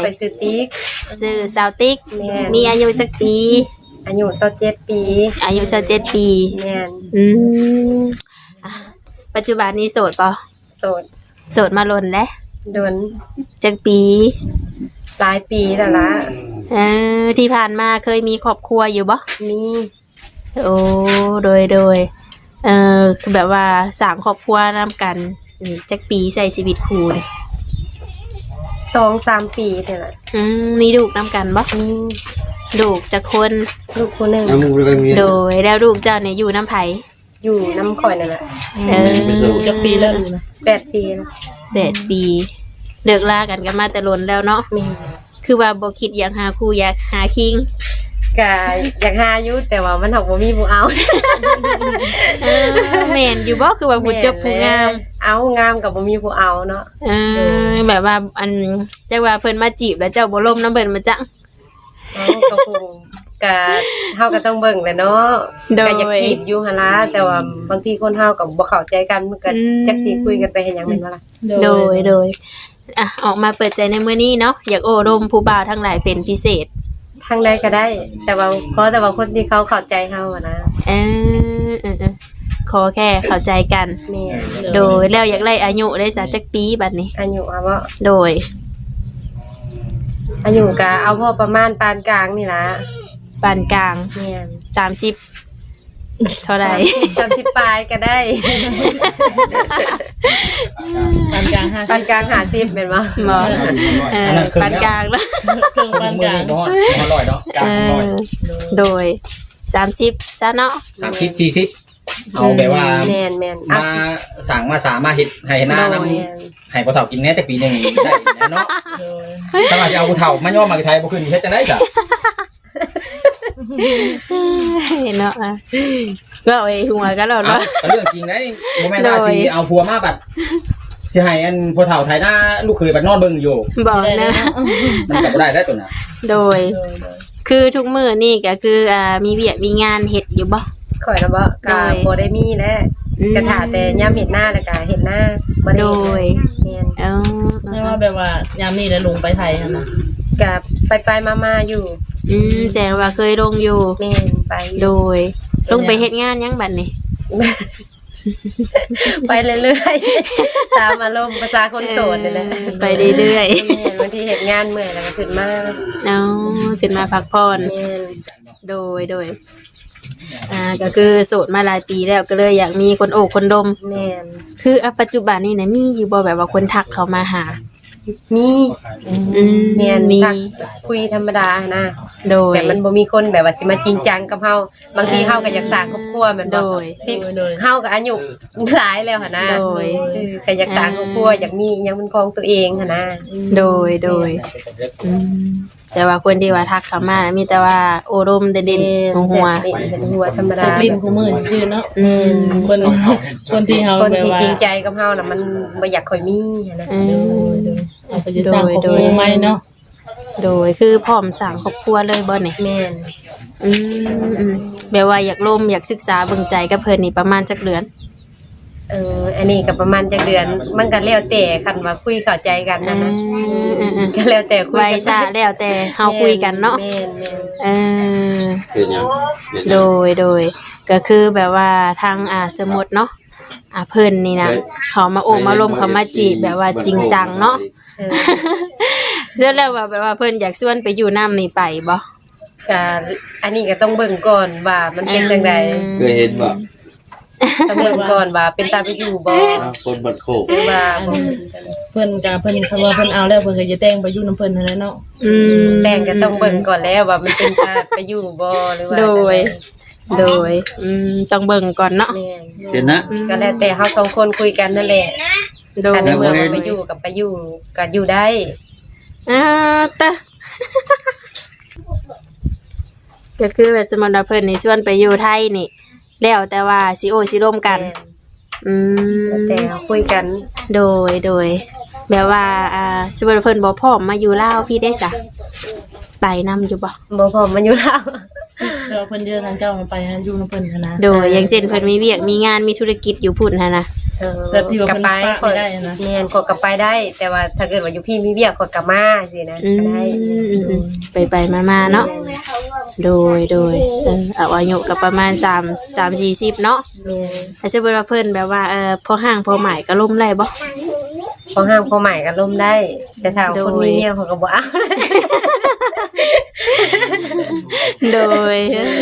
ຂ້ອຍຊື່ຕິກ. ຊື່ສາວຕິກ. ແມ່ນ. ມີອາຍຸຈັກປີ? ອາຍຸຊາວເຈັດປີ. ອາຍຸຊາວເຈັດປີ. ແມ່ນ. ອືມ ອ່ະ ປັດຈຸບັນນີ້ໂສດບໍ່? ໂສດ. ໂສດມາດົນແລ້ວ? ດົນ. ຈັກປີ? ຫຼາຍປີແລ້ວລະ. ເອີ ທີ່ຜ່ານມາເຄີຍມີຄອບຄົວຢູ່ບໍ່? ມີ. ໂອ້ ໂດຍ ໂດຍ ເອີ ຄືແບບວ່າສ້າງຄອບຄົວນຳກັນນີ້ຈັກປີ ໃຊ້ຊີວິດຄູ່ນີ້? ສອງສາມປີນີ້ແຫຼະ. ອືມ ມີລູກນຳກັນບໍ່? ມີ. ລູກຈັກຄົນ? ລູກຜູ້ໜຶ່ງ. ໂດຍ ແລ້ວລູກເຈົ້ານີ້ຢູ່ນຳໃຜ? ຢູ່ນຳຂ້ອຍນັ້ນແຫຼະ. ເອີ ຈັກປີແລ້ວລູກນະ? ແປດປີແລ້ວ. ແປດປີ ເລີກລາກັນກໍມາແຕ່ດົນແລ້ວເນາະ. ແມ່ນ. ຄືວ່າບໍ່ຄິດຢາກຫາຄູ່ ຢາກຫາຄິງ? ກະຢາກຫາຢູ່ ແຕ່ວ່າມັນຫາກບໍ່ມີຜູ້ເອົາ. ເອີ ແມ່ນຢູ່ບໍ່? ຄືວ່າຜູ້ຈົບຜູ້ງາມ. ເອົາ ງາມກໍບໍ່ມີຜູ້ເອົາເນາະ. ເອີ ແບບວ່າ ອັນ ຈັກວ່າເພິ່ນມາຈີບແລ້ວເຈົ້າບໍ່ລົມນຳເພິ່ນບໍ່ຈັກ? ເຮົາກໍຄົງ ກະ ເຮົາກໍຕ້ອງເບິ່ງແຫຼະເນາະ. ໂດຍ. ກໍຢາກຈີບຢູ່ຫັ້ນລະ ແຕ່ວ່າບາງທີຄົນເຮົາກໍບໍ່ເຂົ້າໃຈກັນ ມັນກໍ ອືມ ຈັກຊິຄຸຍກັນໄປເຮັດຫຍັງແມ່ນບໍ່ລະ? ໂດຍ ໂດຍ ໂດຍ. ອ່ະ ອອກມາເປີດໃຈໃນມື້ນີ້ເນາະ ຢາກໂອ້ລົມຜູ້ບ່າວທັງຫຼາຍເປັນພິເສດ. ທາງໃດກໍໄດ້ ແຕ່ວ່າຂໍແຕ່ວ່າຄົນທີ່ເຂົາເຂົ້າໃຈເຮົາຫັ້ນນະ. ເອີ ເອີ ເອີ ຂໍແຄ່ເຂົ້າໃຈກັນ. ແມ່ນ. ໂດຍ ແລ້ວຢາກໄດ້ອາຍຸໄດ້ສະ ຈັກປີບັດນີ້? ອາຍຸຫວາບໍ? ໂດຍ. ອາຍຸກະເອົາພໍປະມານປານກາງນີ້ລະ. ປານກາງ. ແມ່ນ. ສາມສິບ ເທົ່າໃດ? ສາມສິບປາຍກໍໄດ້. ປານກາງຫ້າສິບ ປານກາງຫ້າສິບແມ່ນບໍ່? ບໍ່ ເອີ ປານກາງເນາະ ເຄິ່ງປານກາງ ບໍ່ຮອດ ບໍ່ຮອດຮ້ອຍເນາະ ກາງ ເອີ ຮ້ອຍ. ໂດຍ ສາມສິບຊະເນາະ ສາມສິບ ສີ່ສິບ ເອົາແບບວ່າ ແມ່ນໆ ມາສ້າງມາສາມາເຮັດໄຮ່ເຮັດນານຳ ໂດຍ ໃຫ້ພໍ່ເຖົ້າກິນແດ່ຈັກປີໜຶ່ງໄດ້ແລ້ວເນາະ. ໂດຍ ຖ້າວ່າຊິເອົາຜູ້ເຖົ້າມາຍ້ອມມາໄທບໍ່ຂຶ້ນເຮັດຈັ່ງໃດຊະ? ເນາະ ເວົ້າໃຫ້ຫົວກັນໂລດເນາະ. ເອົ້າ ກໍເລື່ອງຈິງໄດ໋ ບໍ່ແມ່ນວ່າ ໂດຍ ຊິເອົາຜົວມາບັດ ຊິໃຫ້ອັນພໍ່ເຖົ້າໄຖນາ ລູກເຂີຍບັດນອນເບິ່ງຢູ່ ບໍ່ນະ ມັນກໍບໍ່ໄດ້ໄດ໋ໂຕນັ້ນ. ໂດຍ ໂດຍ ໂດຍ ຄືທຸກມື້ນີ້ກໍຄື ອ່າ ມີວຽກມີງານເຮັດຢູ່ບໍ່? ຂ້ອຍນະບໍ? ໂດຍ ກໍບໍ່ໄດ້ມີແຫຼະ ອືມ ກໍຖ້າແຕ່ຍາມເຮັດນາ ແລ້ວກໍເຮັດນາ ບໍ່ໄດ້ເຮັດນາ. ໂດຍ ແມ່ນ. ເອີ ແຕ່ວ່າແບບວ່າຍາມນີ້ແຫຼະລົງໄປໄທຫັ້ນນະ? ກໍໄປໆມາໆຢູ່. ອືມ ແສດງວ່າເຄີຍລົງຢູ່. ແມ່ນ ໄປຢູ່. ໂດຍ ລົງໄປເຮັດງານຫຍັງບັດນີ້? ໄປເລື້ອຍໆ ຕາມອາລົມພາສາຄົນໂສດນີ້ແຫຼະ. ເອີ ໄປເລື້ອຍໆ. ແມ່ນ ບາງທີເຮັດງານເມື່ອຍແລ້ວກໍຂຶ້ນມາ. ອໍ ຂຶ້ນມາພັກຜ່ອນ. ແມ່ນ. ໂດຍ ໂດຍ ອ່າ ກໍຄືໂສດມາຫຼາຍປີແລ້ວ ກໍເລີຍຢາກມີຄົນໂອ້ຄົນລົມ. ແມ່ນ. ຄື ອາ ປັດຈຸບັນນີ້ນະ ມີຢູ່ບໍ່ແບບວ່າຄົນທັກເຂົ້າມາຫາ? ມີ. ອືມ ແມ່ນ ມີ ທັກຄຸຍທຳມະດາຫັ້ນນະ. ໂດຍ. ແຕ່ມັນບໍ່ມີຄົນແບບວ່າຊິມາຈິງຈັງກັບເຮົາ ບາງທີເຮົາກໍຢາກສ້າງຄອບຄົວແມ່ນບໍ່? ໂດຍ ຊິ ໂດຍ ໂດຍ ເຮົາກໍອາຍຸຫຼາຍແລ້ວຫັ້ນນະ. ໂດຍ ເອີ ກໍຢາກສ້າງຄອບຄົວ ອືມ ຢາກມີອີ່ຫຍັງເປັນຂອງຕົວເອງຫັ້ນນະ. ໂດຍ ໂດຍ ອືມ ແຕ່ວ່າຄົນທີ່ວ່າທັກເຂົ້າມານະ ມີແຕ່ວ່າໂອ້ລົມເດັ່ນໆ ແມ່ນ ຫົວໆ ເດັ່ນໆ ຫົວທຳມະດາ ຫຼິ້ນຄູ່ມື້ຊື່ໆເນາະ. ອືມ ຄົນ ຄົນທີ່ເຮົາ ຄົນທີ່ ແບບວ່າ ຈິງໃຈກັບເຮົານະ ມັນບໍ່ຢາກຄ່ອຍມີຫັ້ນນະ. ອືມ ໂດຍ ໂດຍ ເຮົາກໍຈະສ້າງຄອບຄົວໃໝ່ເນາະ. ໂດຍ ຄືພ້ອມສ້າງຄອບຄົວເລີຍບໍ່ນີ້? ແມ່ນ. ອືມ ອືມ ແບບວ່າຢາກລົມ ຢາກສຶກສາເບິ່ງໃຈກັບເພິ່ນນີ້ປະມານຈັກເດືອນ? ເອີ ອັນນີ້ກໍປະມານຈັກເດືອນ ມັນກໍແລ້ວແຕ່ ຄັນວ່າຄຸຍເຂົ້າໃຈກັນຫັ້ນນະ. ອືມ ອືມ ອືມ ກໍແລ້ວແຕ່ຄຸຍກັນ ໄວຊ້າແລ້ວແຕ່ເຮົາຄຸຍກັນເນາະ. ແມ່ນ ແມ່ນ ເອີ ເຮັດຫຍັງ? ໂດຍ ໂດຍ ກໍຄືແບບວ່າທາງ ອ່າ ສົມມຸດເນາະ ອ່າ ເພິ່ນນີ້ນະ ເອີ ເຂົາມາໂອ້ມາລົມ ເຂົາມາຈີບແບບວ່າຈິງຈັງເນາະ. ເອີ ສ່ວນແລ້ວວ່າແບບວ່າເພິ່ນຢາກຊວນໄປຢູ່ນຳນີ້ໄປບໍ່? ກະ ອັນນີ້ກໍຕ້ອງເບິ່ງກ່ອນວ່າມັນເປັນຈັ່ງໃດ. ເອີ ເຄີຍເຫັນບໍ່? ຕ້ອງເບິ່ງກ່ອນວ່າເປັນຕາໄປຢູ່ບໍ່? ອ້າວ ຄົນບ້ານໂຄກ ຫຼືວ່າ ອັນ ເພິ່ນກະ ເພິ່ນ ຄັນວ່າເພິ່ນເອົາແລ້ວ ເພິ່ນກໍຈະແຕ່ງໄປຢູ່ນຳເພິ່ນຫັ້ນແຫຼະເນາະ. ອືມ ແຕ່ງກໍຕ້ອງເບິ່ງກ່ອນແລ້ວວ່າມັນເປັນຕາໄປຢູ່ບໍ່ ຫຼືວ່າ ໂດຍ ໂດຍ ອືມ ຕ້ອງເບິ່ງກ່ອນເນາະ. ແມ່ນ ເຫັນນະ ອືມ ກໍແລ້ວແຕ່ເຮົາສອງຄົນຄຸຍກັນນັ້ນແຫຼະ. ໂດຍ ຄັນໃນເມື່ອວ່າໄປຢູ່ກໍໄປຢູ່ ກໍຢູ່ໄດ້. ອ່າ ຕະ ກໍຄືແບບ ສົມມຸດວ່າເພິ່ນນີ້ຊວນໄປຢູ່ໄທນີ້ ແລ້ວແຕ່ວ່າຊິໂອ້ຊິລົມກັນ. ແມ່ນ. ອືມ ແລ້ວແຕ່ເຮົາຄຸຍກັນ. ໂດຍ ໂດຍ ແບບວ່າ ອ່າ ສົມມຸດວ່າເພິ່ນບໍ່ພ້ອມມາຢູ່ລາວພີ້ເດ້ຊະ ໄປນຳຢູ່ບໍ່? ບໍ່ພ້ອມມາຢູ່ລາວ. ເພິ່ນຢູ່ທາງເຈົ້າ ໄປຫາຢູ່ນຳເພິ່ນຫັ້ນນະ. ໂດຍ ຢ່າງເຊັ່ນເພິ່ນມີວຽກມີງານ ມີທຸລະກິດຢູ່ພຸ້ນຫັ້ນນະ. ເອີ ແບບທີ່ວ່າເພິ່ນປະໄປ ປະບໍ່ໄດ້ຫັ້ນນະ. ແມ່ນ ຂ້ອຍກໍໄປໄດ້ ແຕ່ວ່າຖ້າເກີດວ່າຢູ່ພີ້ມີວຽກ ຂ້ອຍກໍມາຊີ້ນະ. ອືມ ກໍໄດ້ ອືມໆ ໄປໆມາໆເນາະ. ແມ່ນ ໂດຍໆ ເອີ ເອົາອາຍຸກໍປະມານສາມ ສາມສີ່ສິບເນາະ. ແມ່ນ ຖ້າສົມມຸດວ່າເພິ່ນແບບວ່າ ເອີ ພໍຮ່າງພໍໝາຍກໍລົມໄດ້ບໍ່? ພໍຮ່າງພໍໝາຍກໍລົມໄດ້ ແຕ່ຖ້າ ໂດຍ ຄົນມີເມຍ ເຂົາກໍບໍ່ເອົາ. ໂດຍ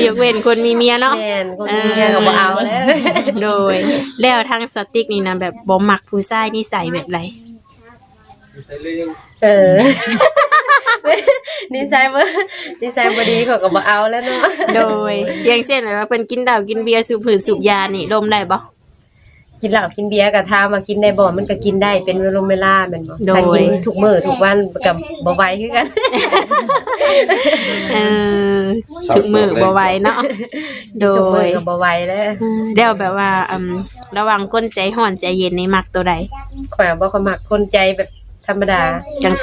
ຍົກເວັ້ນຄົນມີເມຍເນາະ. ແມ່ນ ຄົນມີເມຍກໍບໍ່ເອົາແລ້ວ. ເອີ ໂດຍ ແລ້ວທາງສາວຕິກນີ້ນະ ແບບບໍ່ມັກຜູ້ຊາຍນິໄສແບບໃດ? ເອີ ນິໄສບໍ່ ນິໄສບໍ່ດີ ເຂົາກໍບໍ່ເອົາແລ້ວເນາະ. ໂດຍ ຢ່າງເຊັ່ນແບບວ່າເພິ່ນກິນເຫຼົ້າກິນເບຍ ສູບຫືດສູບຢານີ້ ລົມໄດ້ບໍ່? ກິນເຫຼົ້າກິນເບຍກໍຖາມວ່າກິນໄດ້ບໍ່ ມັນກໍກິນໄດ້ເປັນເວລາເວລາແມ່ນບໍ່? ໂດຍ ຖ້າກິນທຸກມື້ທຸກວັນກໍບໍ່ໄຫວຄືກັນ. ເອີ ທຸກມື້ບໍ່ໄຫວເນາະ. ໂດຍ ທຸກມື້ກໍບໍ່ໄຫວແລ້ວ. ອືມ ແລ້ວແບບວ່າ ອືມ ລະຫວ່າງຄົນໃຈຮ້ອນໃຈເຢັນນີ້ມັກໂຕໃດ? ຂ້ອຍບໍ່ຄ່ອຍມັກຄົນໃຈແບບ ທຳມະດາ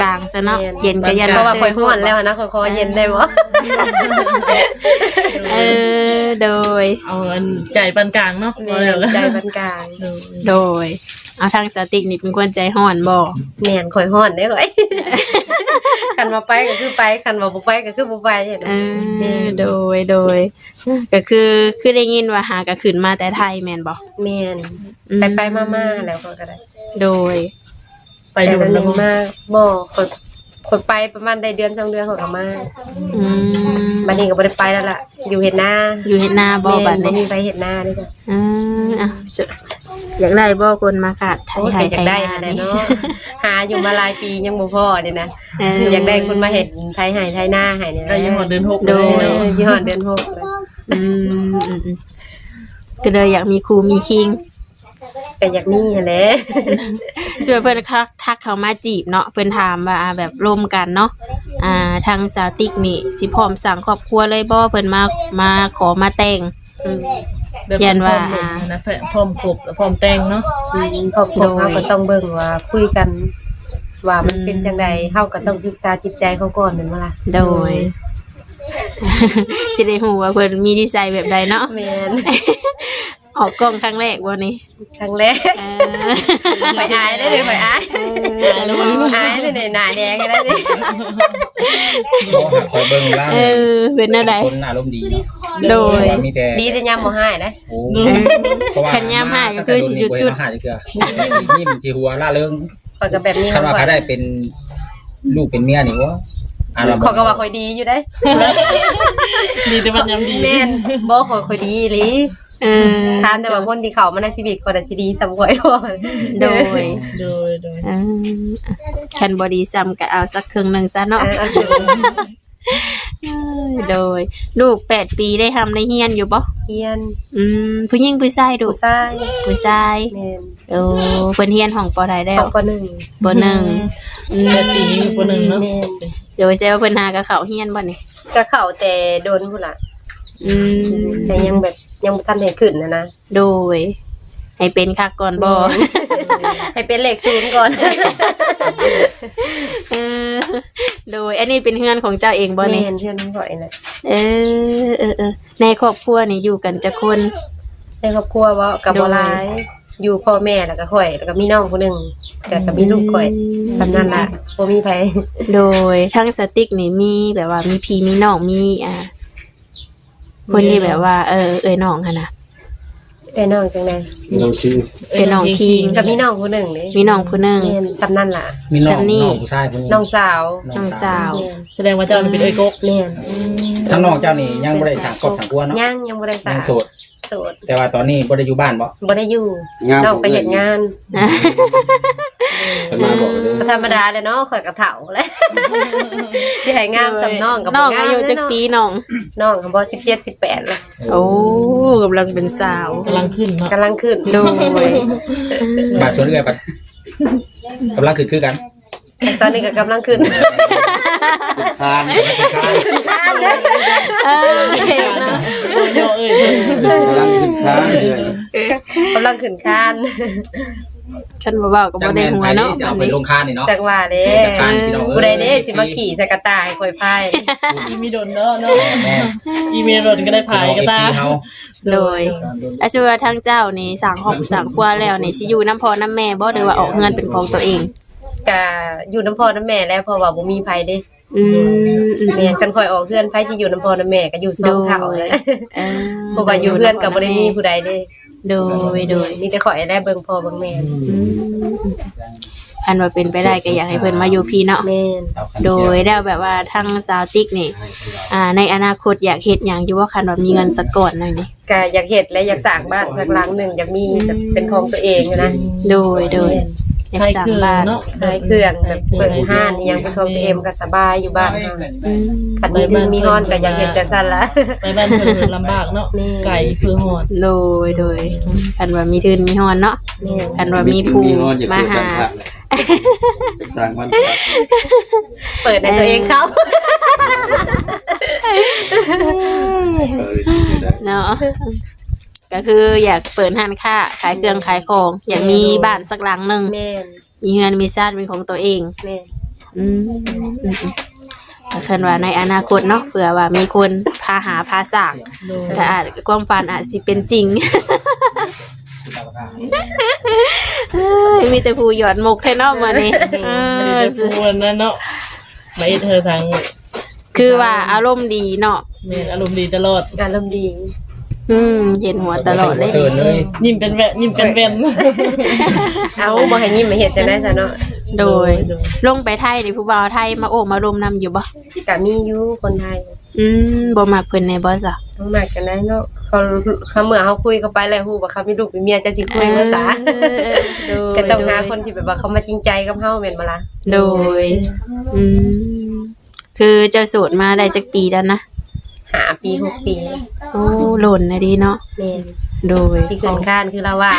ກາງໆຊະເນາະ. ແມ່ນ ເຢັນກໍຢ້ານ ເພາະວ່າຂ້ອຍຮ້ອນແລ້ວຫັ້ນນະ ຂ້ອຍຂໍເຢັນໄດ້ບໍ່? ເອີ ໂດຍ ເອົາອັນໃຈປານກາງເນາະ. ແມ່ນ ໃຈປານກາງ. ໂດຍ ໂດຍ ເອົາ ທາງສາວຕິກນີ້ເປັນຄົນໃຈຮ້ອນບໍ່? ແມ່ນ ຂ້ອຍຮ້ອນເດ້ຂ້ອຍ ຄັນວ່າໄປກໍຄືໄປ ຄັນວ່າບໍ່ໄປກໍຄືບໍ່ໄປ. ເອີ ແມ່ນ ໂດຍ ໂດຍ ກໍຄື ຄືໄດ້ຍິນວ່າຫາກໍຂຶ້ນມາແຕ່ໄທແມ່ນບໍ່? ແມ່ນ ອືມ ໄປໆມາໆແລ້ວຂ້ອຍກໍໄດ້. ໂດຍ ໄປດົນແລ້ວບໍ່? ມາ ບໍ່ ຂ້ອຍ ຂ້ອຍໄປປະມານໄດ້ເດືອນສອງເດືອນ ຂ້ອຍກໍມາ. ອືມ ບັດນີ້ກໍບໍ່ໄດ້ໄປແລ້ວລະ ຢູ່ເຮັດນາ. ຢູ່ເຮັດນາບໍ່ບັດນີ້? ແມ່ນ ບໍ່ມີໃຜເຮັດນາເດ້. ອືມ ອ່ະ ຢາກໄດ້ບໍ່ຄົນມາຂາດໄຖໄຮ່ໄຖນາ? ໂອ້ຍ ຢາກໄດ້ຫັ້ນແຫຼະເນາະ ຫາຢູ່ມາຫຼາຍປີຍັງບໍ່ພໍເດ້ນະ. ເອີ ຢາກໄດ້ຄົນມາເຮັດໄຖໄຮ່ໄຖນາໃຫ້ນີ້. ໃກ້ຮອດເດືອນຫົກ. ໂດຍ ເອີ ຊິຮອດເດືອນຫົກແລ້ວ. ອືມ ອືມໆ ກໍເລີຍຢາກມີຄູ່ມີຄີງ. ກໍຢາກມີຫັ້ນແຫຼະ. ສ່ວນເພິ່ນທັກ ທັກເຂົ້າມາຈີບເນາະ ເພິ່ນຖາມວ່າ ແບບລົມກັນເນາະ ອ່າ ທາງສາວຕິກນີ້ຊິພ້ອມສ້າງຄອບຄົວເລີຍບໍ່? ເພິ່ນມາ ມາຂໍມາແຕ່ງ. ອືມ ຢ້ານວ່າ ແບບເພິ່ນພ້ອມລົມຫັ້ນນະ ພ້ອມຄົບ ພ້ອມແຕ່ງເນາະ. ອືມ ຄອບຄົວ ໂດຍ ເຮົາກໍຕ້ອງເບິ່ງວ່າຄຸຍກັນວ່າມັນເປັນຈັ່ງໃດ. ອືມ ເຮົາກໍຕ້ອງສຶກສາຈິດໃຈເຂົາກ່ອນແມ່ນບໍ່ລະ? ໂດຍ ໂດຍ ຊິໄດ້ຮູ້ວ່າເພິ່ນມີນິໄສແບບໃດເນາະ. ແມ່ນ ອອກກ້ອງຄັ້ງແລກບໍ່ນີ້? ຄັ້ງແລກ. ເອີ ຂ້ອຍອາຍເດ້ ຂ້ອຍອາຍ. ເອີ ອາຍເດ້ ໜ້າແດງເດ້. ບໍ່ ຫາກຂ້ອຍເບິ່ງລາວ ເອີ ເປັນແນວໃດ? ຄົນອາລົມດີເນາະ. ໂດຍ ແຕ່ວ່າມີແຕ່ ດີແຕ່ຍາມບໍ່ຮ້າຍເດ້. ໂອ້ ເອີ ເພາະວ່າຄັນຍາມຮ້າຍກໍຄືຊິສຸດໆ ບໍ່ເຫັນຮ້າຍຈັກເທື່ອ ຍິ້ມຊິຫົວລ່າເລີງ. ຂ້ອຍກໍແບບນີ້ ຄັນວ່າໃຜໄດ້ເປັນລູກເປັນເມຍນີ້ ໂອ້ ອາລະ ຂ້ອຍກໍວ່າຂ້ອຍດີຢູ່ເດ້. ດີແຕ່ບັດຍາມດີ. ແມ່ນ ບໍ່ ຂ້ອຍ ຂ້ອຍດີອີ່ຫຼີ. ເອີ ຖາມແຕ່ວ່າຄົນທີ່ເຂົ້າມາໃນຊີວິດຂ້ອຍນະຊິດີສ່ຳຂ້ອຍບໍ່? ໂດຍ ໂດຍໆ ເອີ ຄັນບໍ່ດີສ່ຳກໍເອົາສັກເຄິ່ງໜຶ່ງຊະເນາະ. ເອີ ເອົາເຄິ່ງໜຶ່ງ. ໂດຍ ລູກແປດປີໄດ້ຮ່ຳໄດ້ຮຽນຢູ່ບໍ່? ຮຽນ. ອືມ ຜູ້ຍິງຜູ້ຊາຍລູກ? ຜູ້ຊາຍ. ຜູ້ຊາຍ. ແມ່ນ. ໂອ້ ເພິ່ນຮຽນຫ້ອງ ປ.ໃດແລ້ວ? ຫ້ອງ ປ.ໜຶ່ງ. ປ.ໜຶ່ງ. ອືມ ແປດປີນີ້ ປ.ໜຶ່ງເນາະ. ແມ່ນ. ໂດຍ ແສດງວ່າເພິ່ນຫາກໍເຂົ້າຮຽນບໍ່ນີ້? ກໍເຂົ້າແຕ່ດົນພຸ້ນລະ. ອືມ ແຕ່ຍັງແບບ ຍັງບໍ່ທັນໃຫ້ຂຶ້ນຫັ້ນນະ. ໂດຍ ໃຫ້ເປັນຄັກກ່ອນບໍ່? ແມ່ນ ໃຫ້ເປັນເລກສູນກ່ອນ. ເອີ ໂດຍ ອັນນີ້ເປັນເຮືອນຂອງເຈົ້າເອງບໍ່ນີ້? ແມ່ນ ເຮືອນຂອງຂ້ອຍແຫຼະ. ເອີ ເອີໆ ໃນຄອບຄົວນີ້ຢູ່ກັນຈັກຄົນ? ໃນຄອບຄົວບໍ່ ກໍບໍ່ຫຼາຍ. ໂດຍ ຢູ່ພໍ່ແມ່ ແລ້ວກໍຂ້ອຍ ແລ້ວກໍມີນ້ອງຜູ້ໜຶ່ງ ແລ້ວກໍມີລູກຂ້ອຍ. ອືມ ສ່ຳນັ້ນລະ ບໍ່ມີໃຜ. ໂດຍ ທາງສາວຕິກນີ້ມີແບບວ່າມີພີ່ມີນ້ອງ ມີ ອ່າ ຄົນທີ່ແບບວ່າ ເອີ ເອື້ອຍນ້ອງຫັ້ນນະ. ເອື້ອຍນ້ອງຈັ່ງໃດ? ເອື້ອຍນ້ອງຄີງ. ເອື້ອຍນ້ອງຄີງ. ກໍມີນ້ອງຜູ້ໜຶ່ງເດ້. ມີນ້ອງຜູ້ໜຶ່ງ. ແມ່ນ ສ່ຳນັ້ນລະ. ມີນ້ອງ ສ່ຳນີ້. ນ້ອງຜູ້ຊາຍຜູ້ນີ້. ນ້ອງສາວ. ນ້ອງສາວ. ແມ່ນ. ສະແດງວ່າເຈົ້ານີ້ເປັນເອື້ອຍກົກ. ແມ່ນ. ອືມ ທາງນ້ອງເຈົ້ານີ້ຍັງບໍ່ໄດ້ສ້າງຄອບສ້າງຄົວເນາະ? ຍັງ ຍັງບໍ່ໄດ້ສ້າງ. ຍັງໂສດ. ໂສດ. ແຕ່ວ່າຕອນນີ້ບໍ່ໄດ້ຢູ່ບ້ານບໍ່? ບໍ່ໄດ້ຢູ່. ນ້ອງໄປເຮັດງານ. ເພິ່ນມາບອກເດີ. ກໍທຳມະດາແຫຼະເນາະ ຂ້ອຍກໍເຖົ້າແລ້ວ ຊິໃຫ້ງາມສ່ຳນ້ອງກໍບໍ່ງາມ. ນ້ອງອາຍຸຈັກປີນ້ອງ? ນ້ອງກໍບໍ່ ສິບເຈັດ ສິບແປດແລ້ວ. ໂອ້ ກຳລັງເປັນສາວ ກຳລັງຂຶ້ນເນາະ ກຳລັງຂຶ້ນ. ໂດຍ ບາດສ່ວນເອື້ອຍບັດກຳລັງຂຶ້ນຄືກັນ. ຕອນນີ້ກໍກຳລັງຂຶ້ນ ຂຶ້ນຄານ ຂຶ້ນຄານ. ເອີ ເອີ ກຳລັງຂຶ້ນຄານເອື້ອຍ ກຳລັງຂຶ້ນຄານ. ຄັນບໍ່ເວົ້າກໍບໍ່ໄດ້ຫົວເນາະ ຈັກແມ່ນໃຜເດ້ຊິເອົາໄປລົງຄານນີ້ເນາະ ຈັກວ່າເດ້ ຈັກຄັນພີ່ນ້ອງເອີຍ ຜູ້ໃດເດ້ຊິມາຂີ່ໃສ່ກະຕ່າໃຫ້ຂ້ອຍພາຍ ອີ່ມີດົນເນາະ ເນາະ ແມ່ນໆ ອີ່ມີດົນກໍໄດ້ພາຍກະຕ່າ ພີ່ນ້ອງເອັຟຊີເຮົາ ໂດຍ ໂດຍ ແລ້ວຊິວ່າທາງເຈົ້ານີ້ສ້າງຄອບສ້າງຄົວແລ້ວນີ້ ຊິຢູ່ນຳພໍ່ນຳແມ່ບໍ່ ຫຼືວ່າອອກເຮືອນເປັນຂອງຕົວເອງ? ກະຢູ່ນຳພໍ່ນຳແມ່ແຫຼະ ເພາະວ່າບໍ່ມີໃຜເດ້ ອືມ ອືມ ແມ່ນ ຄັນຂ້ອຍອອກເຮືອນ ໃຜຊິຢູ່ນຳພໍ່ນຳແມ່ ກໍຢູ່ສອງເຖົ້າແຫຼະ ໂດຍ ເອີ ເພາະວ່າຢູ່ເຮືອນກໍບໍ່ໄດ້ມີຜູ້ໃດເດ້ ໂດຍ ໂດຍ ມີແຕ່ຂ້ອຍແຫຼະເບິ່ງພໍ່ເບິ່ງແມ່ ອືມ ຄັນວ່າເປັນໄປໄດ້ກໍຢາກໃຫ້ເພິ່ນມາຢູ່ພີ້ເນາະ ແມ່ນ ໂດຍ ແລ້ວແບບວ່າທາງສາວຕິກນີ້ ອ່າ ໃນອະນາຄົດຢາກເຮັດຫຍັງຢູ່ບໍ່ ຄັນວ່າມີເງິນສັກກ້ອນໜຶ່ງນີ້? ກະຢາກເຮັດແລະ ຢາກສ້າງບ້ານສັກຫຼັງໜຶ່ງ ຢາກມີ ອືມ ແບບເປັນຂອງຕົວເອງນະ ໂດຍ ໂດຍ ແມ່ນ ຢາກສ້າງບ້ານ ຂາຍເຄື່ອງເນາະ ຂາຍເຄື່ອງ ແບບເບິ່ງຮ້ານອີ່ຫຍັງເປັນຂອງຕົວເອງ ມັນກໍສະບາຍຢູ່ບ້ານເຮົາ ອືມ ຄັນມີທຶນມີຮອນກໍຢາກເຮັດຈັ່ງຊັ້ນລະ ໄປບ້ານເພິ່ນລຳບາກເນາະ ແມ່ນ ໄກຄືຮອດ ໂດຍ ໂດຍ ຄັນວ່າມີທຶນມີຮອນເນາະ ແມ່ນ ຄັນວ່າມີຜູ້ມາຫາ ມີທຶນມີຮອນ ຢາກເປີດບ້ານພັກ ຢາກສ້າງບ້ານພັກ ເປີດໃຫ້ຕົວເອງເຂົ້າ ເອີ ເນາະ ກໍຄືຢາກເປີດຮ້ານຄ້າ ຂາຍເຄື່ອງຂາຍຂອງ ຢາກມີ ແມ່ນ ບ້ານສັກຫຼັງໜຶ່ງ ແມ່ນ ມີເຮືອນມີຊານເປັນຂອງຕົວເອງ ແມ່ນ ອືມ ອືມ ກໍຄັນວ່າໃນອະນາຄົດເນາະ ເພື່ອວ່າມີຄົນພາຫາພາສ້າງ ໂດຍ ກໍອາດ ຄວາມຝັນອາດຊິເປັນຈິງ ເອີຍ ມີແຕ່ຜູ້ຢອດມຸກແທ້ເນາະມື້ນີ້ ເອີ ມີແຕ່ຜູ້ອັນນັ້ນເນາະ ມາເຮັດໃຫ້ທາງ ຄືວ່າອາລົມດີເນາະ ແມ່ນ ອາລົມດີຕະຫຼອດ ອາລົມດີ ອືມ ເຫັນຫົວຕະຫຼອດເລີຍ ຍິ້ມເປັນແວ່ນ ຍິ້ມເປັນແວ່ນ ເອົາ ບໍ່ໃຫ້ຍິ້ມໃຫ້ເຮັດຈັ່ງໃດຊະເນາະ ໂດຍ ໂດຍ ລົງໄປໄທນີ້ ຜູ້ບ່າວໄທມາໂອ້ມາລົມນຳຢູ່ບໍ່? ກະມີຢູ່ຄົນໄທ ອືມ ບໍ່ມັກເພິ່ນແດ່ບໍ່ຊະ? ບໍ່ມັກຈັ່ງໃດເນາະ ເຂົາ ເຂົາເມື່ອເຮົາຄຸຍເຂົ້າໄປແລ້ວ ຮູ້ວ່າເຂົາມີລູກມີເມຍ ເຈົ້າຊິຄຸຍບໍ່ຊະ? ເອີ ໂດຍ ກໍຕ້ອງຫາ ໂດຍ ຄົນທີ່ແບບວ່າເຂົາມາຈິງໃຈກັບເຮົາແມ່ນບໍ່ລະ? ໂດຍ ອືມ ຄືເຈົ້າໂສດມາໄດ້ຈັກປີແລ້ວນະ? ຫ້າປີ ຫົກປີ ໂອ້ ດົນນະເດເນາະ ແມ່ນ ໂດຍ ທີ່ຂຶ້ນຄານຄືລາວວ່າ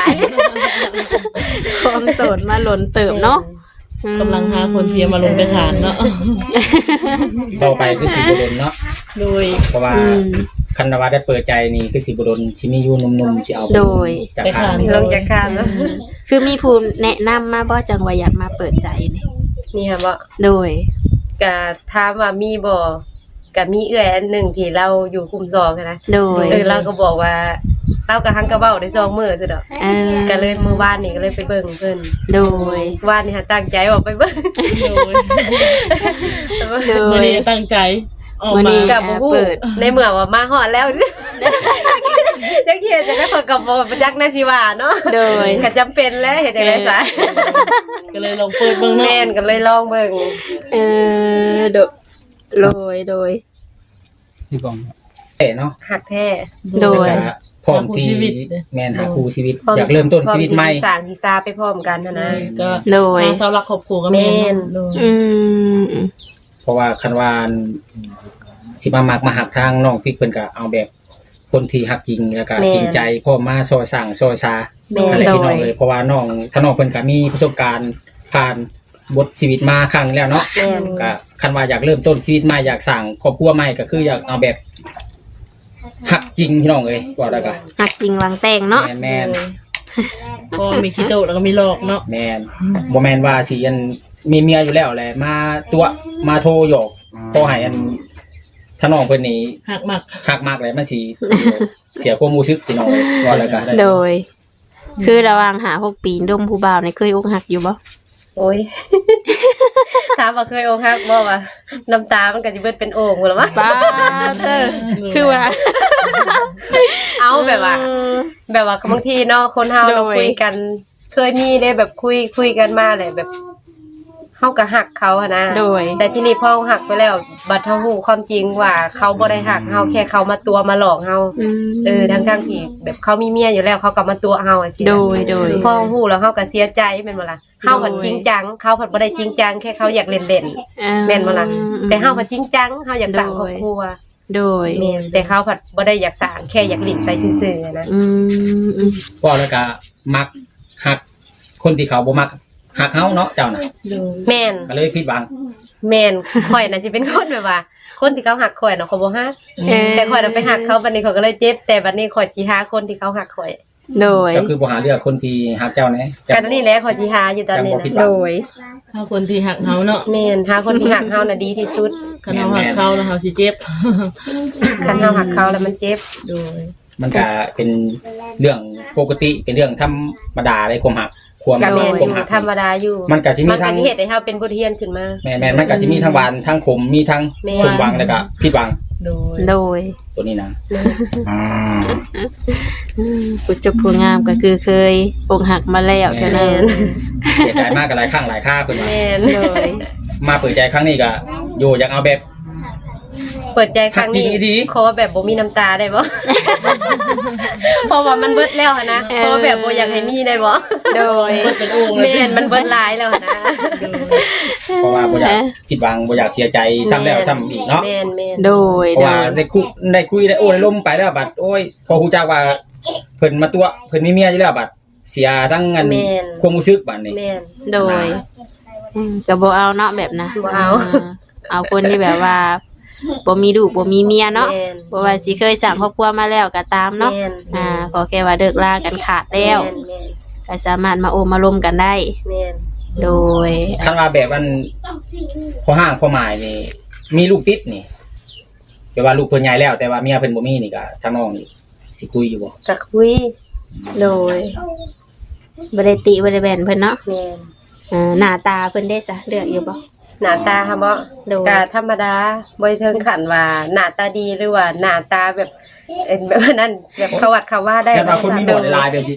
ຄອງໂສດມາດົນເຕີບເນາະ ແມ່ນ ອືມ ກຳລັງຫາຄົນທີ່ມາລົງໄປຂານເນາະ ຕໍ່ໄປຄືຊິບໍ່ດົນເນາະ ໂດຍ ເພາະວ່າ ອືມ ຄັນວ່າໄດ້ເປີດໃຈນີ້ຄືຊິບໍ່ດົນ ຊິມີຢູ່ໜຸ່ມໆ ຊິເອົາໄປ ໂດຍ ຈາກຄານ ລົງຈາກຄານເນາະ ອືມ ຄືມີຜູ້ແນະນຳມາບໍ່ ຈັ່ງວ່າຢາກມາເປີດໃຈນີ້? ນີ້ຫາບໍ່? ໂດຍ ກະຖາມວ່າມີບໍ່? ກະມີເອື້ອຍອັນໜຶ່ງທີ່ລາວຢູ່ຄຸ້ມສອງຫັ້ນນະ ໂດຍ ເອີ ລາວກໍບອກວ່າ ລາວກໍຫັງກະເວົ້າໄດ້ສອງມື້ຊິດອກ ເອີ ກໍເລີຍມື້ວານນີ້ກໍເລີຍໄປເບິ່ງເພິ່ນ ໂດຍ ວານນີ້ຫາຕັ້ງໃຈອອກໄປເບິ່ງ ໂດຍ ໂດຍ ມື້ນີ້ຕັ້ງໃຈອອກມາ ມື້ນີ້ກໍບໍ່ຮູ້ ໃນເມື່ອວ່າມາຮອດແລ້ວ ຈັກຊິເຮັດຈັ່ງໃດ ຂ້ອຍກໍບໍ່ຈັກແນວຊິວ່າເນາະ ໂດຍ ກໍຈຳເປັນແຫຼະ ເຮັດຈັ່ງໃດຊະ ເອີ ກໍເລີຍລອງເປີດເບິ່ງເນາະ ແມ່ນ ກໍເລີຍລອງເບິ່ງ ເອີ ໂດຍ ໂດຍ ທີ່ບອກແທ້ເນາະ ຮັກແທ້ ໂດຍ ແລ້ວກໍພ້ອມທີ່ ຫາຄູ່ຊີວິດ ແມ່ນ ຫາຄູ່ຊີວິດ ໂດຍ ຢາກເລີ່ມຕົ້ນຊີວິດໃໝ່ ພ້ອມທີ່ຊິສ້າງທີ່ສາໄປພ້ອມກັນຫັ້ນນະ ແມ່ນ ກໍ ໂດຍ ຫາເສົາຫຼັກຄອບຄົວກໍແມ່ນ ແມ່ນ ໂດຍ ອືມ ເພາະວ່າຄັນວ່າ ອັນ ຊິມາມັກມາຮັກທາງນ້ອງຕິກ ເພິ່ນກໍເອົາແບບຄົນທີ່ຮັກຈິງ ແລ້ວກໍ ແມ່ນ ຈິງໃຈ ພ້ອມມາກໍ່ສ້າງສໍ້ຊາ ແມ່ນ ນັ້ນແຫຼະ ໂດຍ ພີ່ນ້ອງເອີຍ ເພາະວ່ານ້ອງ ທາງນ້ອງເພິ່ນກໍມີປະສົບການຜ່ານ ບົດຊີວິດມາຄັ້ງໜຶ່ງແລ້ວເນາະ ແມ່ນ ກະຄັນວ່າຢາກເລີ່ມຕົ້ນຊີວິດໃໝ່ ຢາກສ້າງຄອບຄົວໃໝ່ ກະຄືຢາກເອົາແບບຮັກຈິງພີ່ນ້ອງເອີຍ ເວົ້າແລ້ວກະ ຮັກຈິງຫວັງແຕ່ງເນາະ ແມ່ນໆ ໂດຍ ບໍ່ມີຂີ້ໂຕະແລ້ວກໍມີຫຼອກເນາະ ແມ່ນ ບໍ່ແມ່ນວ່າຊິອັນ ມີເມຍຢູ່ແລ້ວແຫຼະ ມາຕົວະມາໂທຫຍອກ ຂໍໃຫ້ອັນ ຖ້ານ້ອງເພິ່ນນີ້ຮັກມັກ ຮັກມັກແລ້ວມັນຊິເສຍຄວາມຮູ້ສຶກພີ່ນ້ອງເອີຍ ເວົ້າແລ້ວກະ ໂດຍ ຄືລະຫວ່າງຫ້າຫົກປີດົມຜູ້ບ່າວນີ້ ເຄີຍອົກຫັກຢູ່ບໍ່? ໂອ້ຍ ຖາມວ່າເຄີຍອົກຫັກບໍ່ຫວາ ນ້ຳຕາມັນກໍຊິເບິດເປັນໂອ່ງພຸ້ນລະຫວາ ປາດເຕີ ຄືວ່າ ເອົາ ແບບວ່າ ເອີ ແບບວ່າບາງທີເນາະ ຄົນເຮົາເນາະ ໂດຍ ຄຸຍກັນ ເຄີຍມີເດ້ ແບບຄຸຍ ຄຸຍກັນມາແຫຼະ ແບບ ເຮົາກໍຮັກເຂົາຫັ້ນນະ ໂດຍ ແຕ່ທີນີ້ພໍເຮົາຮັກໄປແລ້ວ ບັດເຮົາຮູ້ຄວາມຈິງວ່າເຂົາບໍ່ໄດ້ຮັກເຮົາ ອືມ ແຄ່ເຂົາມາຕົວະມາຫຼອກເຮົາ ອືມ ເອີ ທັງໆທີ່ແບບເຂົາມີເມຍຢູ່ແລ້ວ ເຂົາກໍມາຕົວະເຮົາ ຈັ່ງຊີ້ນະ ໂດຍ ໂດຍ ພໍເຮົາຮູ້ແລ້ວເຮົາກໍເສຍໃຈແມ່ນບໍ່ລະ? ໂດຍ ເຮົາພັດຈິງຈັງ ເຂົາພັດບໍ່ໄດ້ຈິງຈັງ ແຄ່ເຂົາຢາກຫຼິ້ນໆ ອ່າ ແມ່ນບໍ່ລະ? ອືມ ແຕ່ເຮົາພັດຈິງຈັງ ເຮົາຢາກສ້າງ ໂດຍ ຄອບຄົວ ໂດຍ ແມ່ນ ແຕ່ເຂົາພັດບໍ່ໄດ້ຢາກສ້າງ ແຄ່ຢາກຫຼິ້ນໄປຊື່ໆ ຫັ້ນນະ ອືມ ອືມ ເວົ້າແລ້ວກໍມັກຮັກຄົນທີ່ເຂົາບໍ່ມັກຮັກເຮົາເນາະ ເຈົ້ານະ ໂດຍ ແມ່ນ ກໍເລີຍຜິດຫວັງ ແມ່ນ ຂ້ອຍນະຊິເປັນຄົນແບບວ່າ ຄົນທີ່ເຂົາຮັກຂ້ອຍນະ ຂ້ອຍບໍ່ຮັກ ເອີ ແຕ່ຂ້ອຍນະໄປຮັກເຂົາ ບັດນີ້ຂ້ອຍກໍເລີຍເຈັບ ແຕ່ບັດນີ້ຂ້ອຍຊິຫາຄົນທີ່ເຂົາຮັກຂ້ອຍ ໂດຍ ເຈົ້າຄືບໍ່ຫາເລືອກຄົນທີ່ຮັກເຈົ້າແດ່? ກໍນີ້ແຫຼະ ຂ້ອຍຊິຫາຢູ່ຕອນນີ້ນະ ໂດຍ ເຮົາຄົນທີ່ຮັກເຮົາເນາະ ແມ່ນ ຫາຄົນທີ່ຮັກເຮົານະດີທີ່ສຸດ ຄັນເຮົາຮັກເຂົາແລ້ວເຮົາຊິເຈັບ ຄັນເຮົາຮັກເຂົາແລ້ວມັນເຈັບ ໂດຍ ມັນກະເປັນເລື່ອງປົກກະຕິ ເປັນເລື່ອງທຳມະດາເດ້ ຄວາມຮັກ ຄວາມ ກໍແມ່ນຢູ່ ຄວາມຮັກ ທຳມະດາຢູ່ ມັນກະຊິມີ ມັນກະ ທັງ ຊິເຮັດໃຫ້ເຮົາເປັນບົດຮຽນຂຶ້ນມາ ແມ່ນໆ ມັນກະຊິມີທັງຫວານ ທັງຂົມ ມີທັງ ແມ່ນ ສົມຫວັງ ແລ້ວກະຜິດຫວັງ ໂດຍ ໂດຍ ຕົວນີ້ນະ ອືມ ອືມ ຜູ້ຈົບຜູ້ງາມກໍຄືເຄີຍອົກຫັກມາແລ້ວເທື່ອໜຶ່ງ ແມ່ນ ເສຍໃຈມາກໍຫຼາຍຄັ້ງຫຼາຍຄາເພິ່ນວ່າ ແມ່ນ ໂດຍ ມາເປີດໃຈຄັ້ງນີ້ກໍ ໂຢ ຢາກເອົາແບບ ເປີດໃຈຄັ້ງນີ້ ຄັກຈິງອີ່ຫຼີ ຂໍແບບບໍ່ມີນ້ຳຕາໄດ້ບໍ່? ເພາະວ່າມັນເບິດແລ້ວຫັ້ນນະ ເອີ ຂໍແບບບໍ່ຢາກໃຫ້ມີໄດ້ບໍ່? ໂດຍ ເບິດເປັນໂອ່ງເລີຍ ແມ່ນ ມັນເບິດຫຼາຍແລ້ວຫັ້ນນະ ເພາະວ່າບໍ່ຢາກຜິດຫວັງ ບໍ່ຢາກເສຍໃຈຊ້ຳແລ້ວຊ້ຳອີກເນາະ ແມ່ນໆ ໂດຍ ເພາະວ່າ ໂດຍ ໄດ້ຄຸ ໄດ້ຄຸຍໄດ້ໂອ້ໄດ້ລົມໄປແລ້ວ ບັດ ໂອ້ຍ ພໍຮູ້ຈັກວ່າເພິ່ນມາຕົວະ ເພິ່ນມີເມຍຢູ່ແລ້ວ ບັດ ເສຍທັງອັນ ແມ່ນ ຄວາມຮູ້ສຶກບາດນີ້ ແມ່ນ ໂດຍ ອ່າ ອືມ ກໍບໍ່ເອົາເນາະແບບນະ ບໍ່ເອົາ ເອີ ເອົາຄົນທີ່ແບບວ່າ ບໍ່ມີລູກບໍ່ມີເມຍເນາະ ແມ່ນ ບໍ່ວ່າຊິເຄີຍສ້າງຄອບຄົວມາແລ້ວກໍຕາມເນາະ ແມ່ນ ອ່າ ຂໍແຄ່ວ່າເລີກລາກັນຂາດແລ້ວ ແມ່ນໆ ກໍສາມາດມາໂອ້ມາລົມກັນໄດ້ ແມ່ນ ໂດຍ ຄັນວ່າແບບອັນ ພໍ່ຮ້າງພໍ່ໝ້າຍນີ້ ມີລູກຕິດນີ້ ແບບວ່າລູກເພິ່ນໃຫຍ່ແລ້ວ ແຕ່ວ່າເມຍເພິ່ນບໍ່ມີນີ້ ກໍທາງນ້ອງນີ້ ຊິຄຸຍຢູ່ບໍ່? ກໍຄຸຍ ໂດຍ ບໍ່ໄດ້ຕິບໍ່ໄດ້ແບນເພິ່ນເນາະ ແມ່ນ ເອີ ໜ້າຕາເພິ່ນເດ້ຊະ ເລືອກຢູ່ບໍ່? ໜ້າຕາຫັ້ນບໍ? ໂດຍ ກໍທຳມະດາ ບໍ່ໄດ້ເຖິງຂັ້ນວ່າໜ້າຕາດີ ຫຼືວ່າໜ້າຕາແບບ ເອີ ແບບນັ້ນ ແບບເຂົ້າວັດເຂົ້າວາໄດ້ ແບບວ່າຄົນມີໜວດຫຼາຍໆ ແບບຊິ